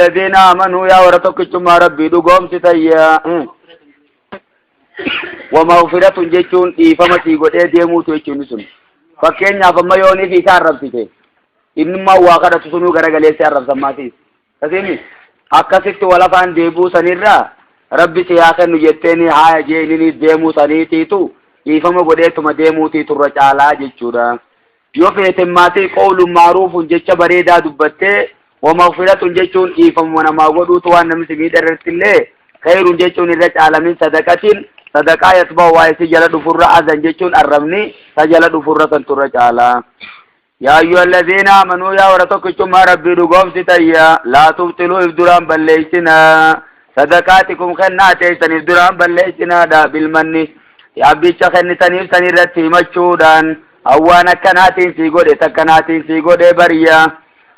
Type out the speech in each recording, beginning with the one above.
Alladhiina aamanuu, yaa warra tokkichummaa Rabbii dhugoomsitan, yaa wa maghfiratun jechuun dhiifama sii godhee deemuutu jechuun sun. Fakkeenyaaf, amma yooniif isa arrabsite, innummaa waa kadhatu sunuu garagaleessee arrabsan maatiis kasiimi akkasitti wal afaan deebuu sanirraa Rabbi si haa kennu jetteeni haaya jee inni deemuu saniitiitu dhiifama godheetuma deemuutiitu irra caalaa jechuudha. Yoo feete maatii qawlun maaruufun jecha bareedaa dubbattee, wa maghfiratun jechuun dhiifamuma namaa godhuutu waan namni si miidha irratti illee, khayrun jechuun irra caala, min sadaqatin sadaqaa, yatba'u waa isii jala dhufurra, azan jechuun arrabni sa jala dhufurra santu irra caala. Yaa ayyuha alladhiina aamanuu, yaa warra tokkichummaa Rabbii dhugoomsitan, yaa laa tubxiluu if duraan balleeysinaa, sadaqaatikum kennaa teessan if duraan balleeysinaadha, bilmanni abbicha kennitaniif san irratti himachuudhaan, hawwaan akkanaatiin sii godhe, takkanaatiin sii godhe bariya.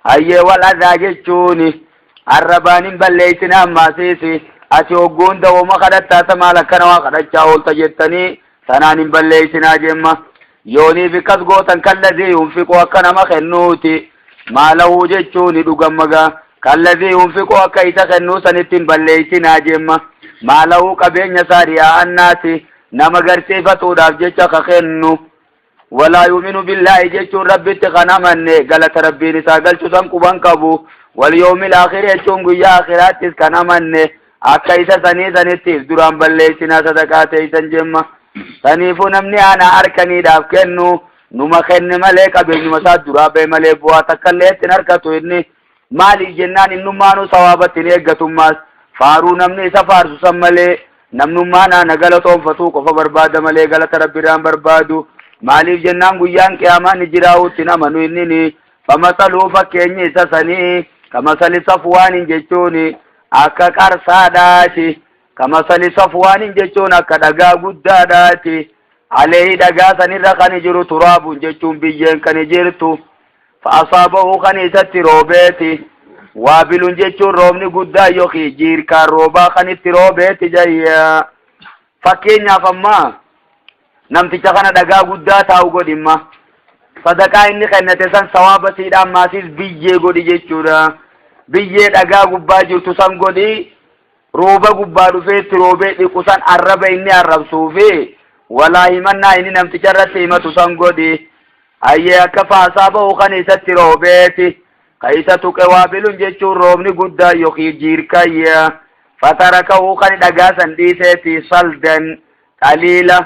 Hayyee, wal adhaa jechuuni arrabaan hin balleeysina. Ammaasiisi ati hogguun dawoma kadhattaa, maal akkana waa kadhachaa oolta jettanii sanaan hin balleeysinaa jemma. Yooniif akkas gootan, kalladii yunfiqu akka nama kennuuti, maalahu jechuuni dhugammagaa, kalladii yunfiqu akka isa kennuu sanitti hin balleeysinaa jemma, maalahu qabeenya isaa riyaa'annaasi nama garsiifatuudhaaf jecha ka kennu, walaa yu'minu billaahi jechuun Rabbitti kan amanne, galata Rabbiin isaa galchu san quban qabu, walyawmil aakhir jechuun guyyaa akhiraattis kan amanne, akka isa sanii sanittiif duraan balleessinaa sadaqaa teeysan jemma. Saniifuu namni ana harkaniidhaaf kennu numa kenne malee, qabeenyuma isaa duraa ba'e malee, bu'aa takka illee ittiin harkatu inni. Maaliif jennaan, innummaanuu sawaabatti hin eeggatummaas faaruu namni isa faarsu san malee, namnummaan ana galatoonfatuu qofa barbaada malee galata Rabbirraan barbaadu. Maaliif jennaan, guyyaan qiyaamaa ni jiraa'utti namanu innini. Famasaluu fakkeenyi isa sanii, kamasali safwaanin jechuun akka qarsaadhaati, kamasali safwaanin jechuun akka dhagaa guddaadhaati, aleehi dhagaa sanirra kan jiru, turaabun jechuun biyyeen kan jirtu, fa'asaabahu kan isatti roobeeti, waabilun jechuun roobni guddaa yookiin jiirkaan roobaa kan itti roobeeti jayya. Fakkeenyaaf, ammaa namticha kana dhagaa guddaa taa'u godhimma, sadaqaa inni kennate san sawaaba siidhaan maasiis biyyee godhi jechuudha. Biyyee dhagaa gubbaa jirtu san godhi, rooba gubbaa dhufee itti roobee dhiqu san, arraba inni arrabsuu fi walaa himannaa inni namticha irratti himatu san godhi. Hayyee, akka faasaa ba'u kan isatti roobeeti ka isa tuqe, waabilun jechuun roobni guddaa yookiin jiirkayya, fatarakahuu kan dhagaa san dhiiseeti, saldan qaliila,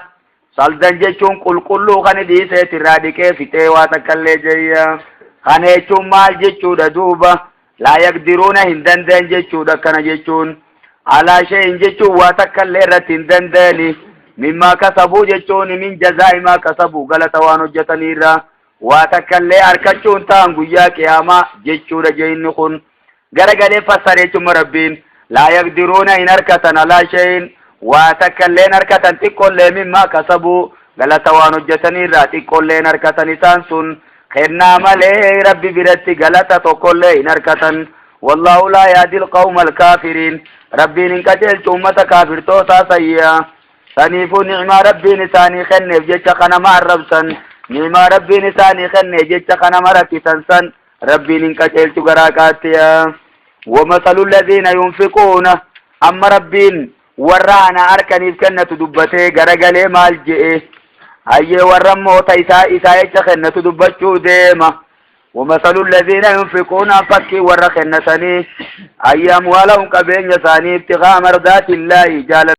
saldan jechuun qulqulluu kan dhiiseeti, irraa dhiqee fixee waa takkallee jeyya. Kana jechuun maal jechuudha duuba? Laa yaqdiruuna hin danda'an jechuudha. Kana jechuun alaa shay'in jechuun waa takkallee irratti hin danda'ani, mimmaa kasabuu jechuun min jazaa'i maa kasabuu, galata waan hojjetaniirraa waa takkallee harkachuun ta'an guyyaa qiyaamaa jechuudha. Jeinni kun garagalee fassare jechuun Rabbiin laa yaqdiruuna hin harkatan, alaa shay'in waa takkallee hin harkatan, xiqqollee, mimmaa kasabuu galata waan hojjetaniirraa xiqqollee hin harkatan. Isaan sun kennaa malee Rabbi biratti galata tokkollee hin harkatan. Wallaahu laa yahdil qawma alkaafiriin, Rabbiin hin qajeelchu ummata kaafirtootaa sayya. Saniifuu ni'maa Rabbiin isaanii kenneef jecha kanama arrabsan, ni'maa Rabbiin isaanii kenneef jecha kanama rakkisan san Rabbiin hin qajeelchu garaa qaattiya. Wamasalu alladhiina yunfiquuna, amma Rabbiin warra ana harkaniif kennatu dubbatee garagalee maal je'e? Hayyee, warra moota isaa isaa jecha kennatu dubbachuu deema. ومثل الذين ينفقون fakkii warra kennatanii, ayya, أموالهم qabeenya isaanii, ابتغاء مرضات الله jaalala